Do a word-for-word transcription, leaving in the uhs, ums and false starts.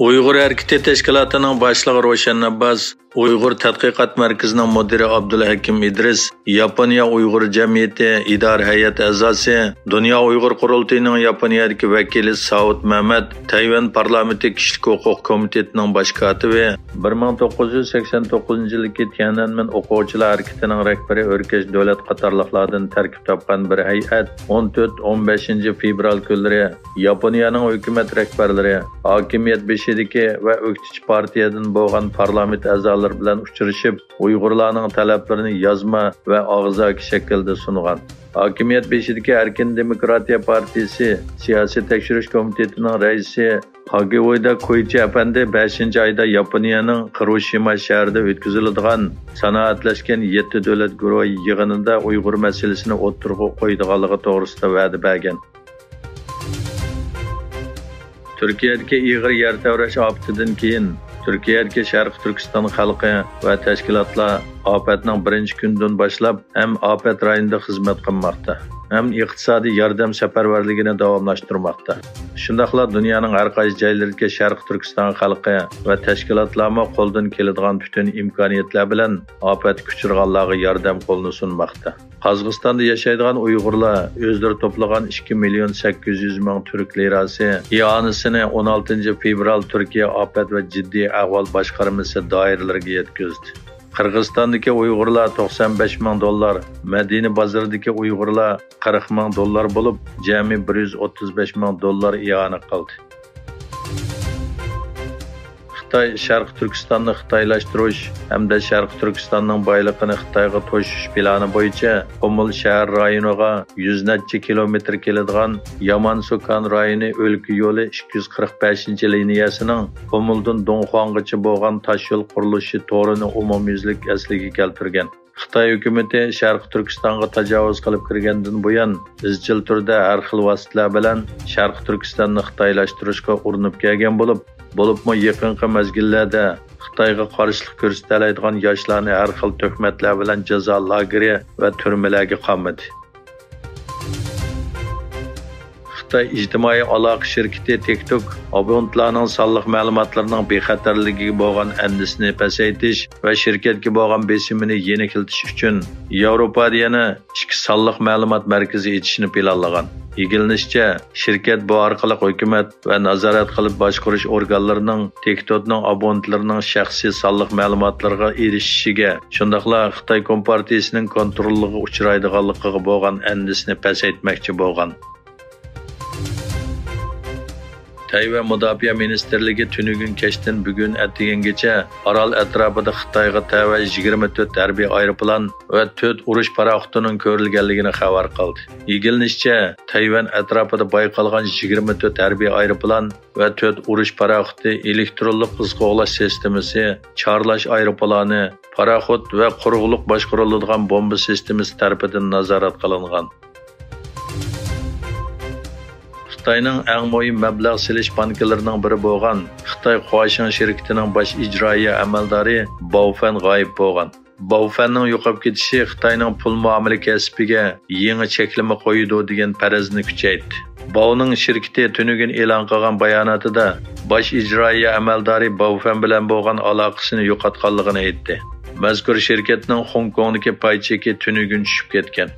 ئۇيغۇر ھەرىكىتى تەشكىلاتىنىڭ باشلىقى روشەن ئابباس، ئۇيغۇر تەتقىقات مەركىزىنىڭ مۇدىرى ئابدۇلھەكىم ئىدرىس، ياپونىيە ئۇيغۇر جەمئىيىتى ئىدارە ھەيئەت ئەزاسى، دۇنيا ئۇيغۇر قۇرۇلتىيىنىڭ ياپونىيەدىكى ۋەكىلى ساۋۇت مەمەت، تەيۋەن پارلامېنتى كىشىلىك ھوقۇق كومىتېتىنىڭ باش كاتىپى، بىر مىڭ توققۇز يۈز سەكسەن توققۇزىنچى يىلدىكى تيەنئەنمېن ئوقۇغۇچىلار ھەرىكىتىنىڭ رەھبىرى ئۆركەش دۆلەت قاتارلىقلاردىن تەركىب تاپقان بىر ھەيئەت ئون تۆت، ئون بەشىنچى فېۋرال كۈنلىرى ياپونىيەنىڭ ھۆكۈمەت رەھبەرلىرى، ھاكىمىيەت بېشىدىكى ۋە ئۆكتىچى پارتىيەدىن بولغان پارلامېنت ئەزالىرى بىلەن ئۇچرىشىپ، ئۇيغۇرلارنىڭ تەلەپلىرىنى يازما ۋە ئاغزاكى شەكىلدە سۇنغان. ھاكىمىيەت بېشىدىكى ئەركىن دېموكراتىيە پارتىيىسى سىياسىي تەكشۈرۈش كومىتېتىنىڭ رەئىسى ھاگېۋويدا كويچى ئەپەندى بەشىنچى ئايدا ياپونىيەنىڭ خىروشىما شەھىرىدە ئۆتكۈزۈلىدىغان سانائەتلەشكەن يەتتە دۆلەت گۇرۇھى يىغىنىدا ئۇيغۇر مەسىلىسىنى ئوتتۇرىغا قويىدىغانلىقى توغرىسىدا ۋەدە بەرگەن. تۈركىيەدىكى ئېغىر يەر تەۋرەش ئاپىتىدىن كېيىن، تۈركىيەدىكى شەرقىي تۈركىستان خەلقى ۋە تەشكىلاتلار ئاپەتنىڭ بىرىنچى كۈنىدىن باشلاپ ھەم ئاپەت رايونىدا خىزمەت قىلماقتا، ھەم ئىقتىسادىي ياردەم سەپەرۋەرلىكىنى داۋاملاشتۇرماقتا. شۇنداقلا دۇنيانىڭ ھەر قايسى جايلىرىدىكى شەرقىي تۈركىستان خەلقى ۋە تەشكىلاتلارمۇ قولدىن كېلىدىغان پۈتۈن ئىمكانىيەتلەر بىلەن ئاپەتكە ئۇچرىغانلارغا ياردەم قولىنى سۇنماقتا. قازاقىستاندا ياشايدىغان ئۇيغۇرلار ئۆزلىرى توپلىغان ئىككى مىليون سەككىز يۈز مىڭ تۈرك لىراسى ئىئانىسىنى ئون ئالتىنچى فېۋرال تۈركىيە ئاپەت ۋە جىددىي ئەھۋال باشقارمىسى دائىرىلىرىگە يەتكۈزدى. قىرغىزىستاندىكى ئۇيغۇرلار توقسان بەش مىڭ دوللار، مەدىنە بازىرىدىكى ئۇيغۇرلار قىرىق مىڭ دوللار بولۇپ، جەمئىي بىر يۈز ئوتتۇز بەش مىڭ دوللار ئىئانە قىلدى. خىتاي شەرقىي تۈركىستاننى خىتايلاشتۇرۇش ھەمدە شەرقىي تۈركىستاننىڭ بايلىقىنى خىتايغا توشۇش پىلانى بويىچە قۇمۇل شەھەر رايونىغا يۈز نەچچە كىلومېتىر كېلىدىغان يامان سۇكان رايونى ئۆلكە يولى ئىككى يۈز قىرىق بەشىنچى لىنىيەسىنىڭ قۇمۇلدىن دۇڭخۇاڭغىچە بولغان تاشيول قۇرۇلۇشى تورىنى ئومۇميۈزلۈك ئەسلىگە كەلتۈرگەن. خىتاي ھۆكۈمىتى شەرقىي تۈركىستانغا تاجاۋۇز قىلىپ كىرگەندىن بۇيان، ئىزچىل تۈردە ھەر خىل ۋاسىتىلەر بىلەن شەرقىي تۈركىستاننى خىتايلاشتۇرۇشقا ئۇرۇنۇپ كەلگەن بولۇپ، بولۇپمۇ يېقىنقى مەزگىللەردە خىتايغا قارشىلىق كۆرسىتەلەيدىغان ياشلارنى ھەر خىل تۆھمەتلەر بىلەن جازا لاگېرى ۋە تۈرمىلەرگە قامىدى. خىتاي ئىجتىمائىي ئالاقە شىركىتى تىك توك ئابونېنتلارنىڭ سانلىق مەلۇماتلىرىنىڭ بىخەتەرلىكىگە بولغان ئەندىشىنى پەسەيتىش ۋە شىركەتكە بولغان بېسىمىنى يېنىكلىتىش ئۈچۈن ياۋروپادا يەنە ئىككى سانلىق مەلۇمات مەركىزى ئېچىشنى پىلانلىغان. ئىگىلىنىشىچە، شىركەت بۇ ئارقىلىق ھۆكۈمەت ۋە نازارەت قىلىپ باشقۇرۇش ئورگانلىرىنىڭ تىك توكنىڭ ئابونېنتلىرىنىڭ شەخسىي سانلىق مەلۇماتلىرىغا ئېرىشىشىگە، شۇنداقلا خىتاي كومپارتىيىسىنىڭ كونترولىغا ئۇچرايدىغانلىقىغا بولغان ئەندىشىنى پەسەيتمەكچى بولغان. تەيۋەن مۇداپىئە مىنىستىرلىكى تۈنۈگۈن كەچتىن بۈگۈن ئەتىگەنگىچە ئارال ئەتراپىدا خىتايغا تەۋە يىگىرمە تۆت ھەربىي ئايروپىلان ۋە تۆت ئۇرۇش پاراخوتىنىڭ كۆرۈلگەنلىكىنى خەۋەر قىلدى. ئىگىلىنىشىچە، تەيۋەن ئەتراپىدا بايقالغان يىگىرمە تۆت ھەربىي ئايروپىلان ۋە تۆت ئۇرۇش پاراخوتى ئېلېكترونلۇق ئىز قوغلاش سىستېمىسى، چارلاش ئايروپىلانى، پاراخوت ۋە قۇرۇقلۇق باشقۇرۇلىدىغان بومبا سىستېمىسى تەرىپىدىن نازارەت قىلىنغان. خىتاينىڭ ئەڭ مۇھىم مەبلەغ سېلىش بانكىلىرىنىڭ بىرى بولغان خىتاي خۇاشىڭ شىركىتىنىڭ باش ئىجرائىيە ئەمەلدارى باۋ فەن غايىب بولغان. باۋ فەننىڭ يوقاپ كېتىشى خىتاينىڭ پۇل مۇئامىلە كەسپىگە يېڭى چەكلىمە قويىدۇ دېگەن پەرەزنى كۈچەيتتى. باۋنىڭ شىركىتى تۈنۈگۈن ئېلان قىلغان باياناتىدا باش ئىجرائىيە ئەمەلدارى باۋ فەن بىلەن بولغان ئالاقىسىنى يوقاتقانلىقىنى ئېيتتى. مەزكۇر شىركەتنىڭ خوڭكوڭدىكى پاي چېكى تۈنۈگۈن چۈشۈپ كەتكەن.